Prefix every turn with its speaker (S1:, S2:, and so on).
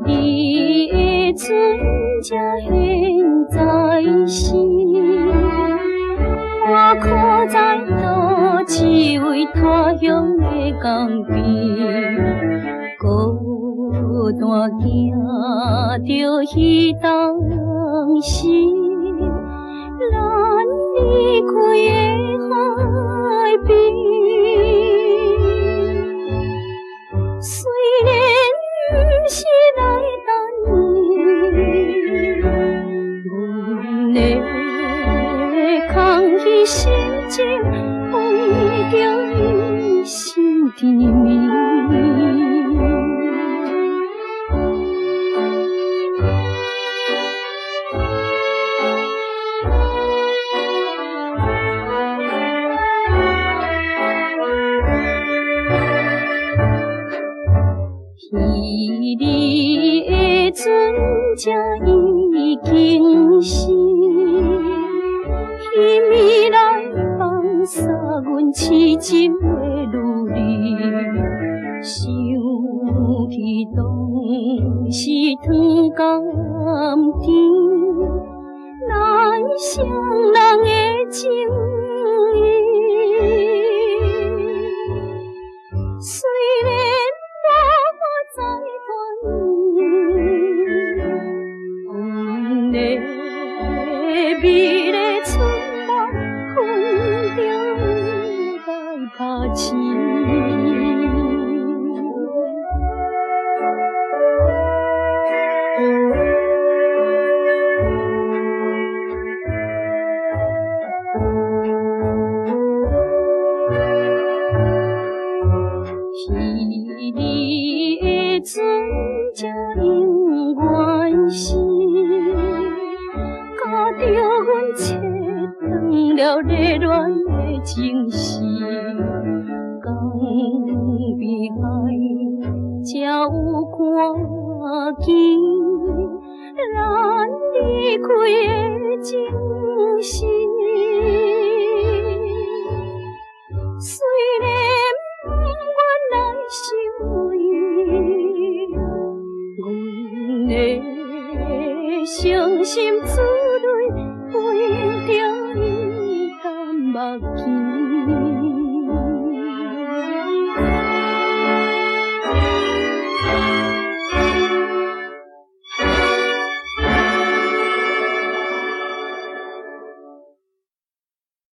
S1: 彼的船只现在是，我可知佗一位他乡的江边，孤單行著彼當時，咱離開的海邊。雖然毋是來等你，阮的空虛心情為著伊心甜蜜。彼的船只已經是，彼暝來放殺阮痴情的女兒，想起當時糖甘甜，難雙人的情誼。雖然無法再團圓，阮的美麗春夢分著來拍醒。彼的船只永遠是，甲著阮切斷了熱戀的情絲，江邊海才有看見咱離開的情絲。雖然毋願來相依，阮的傷心滋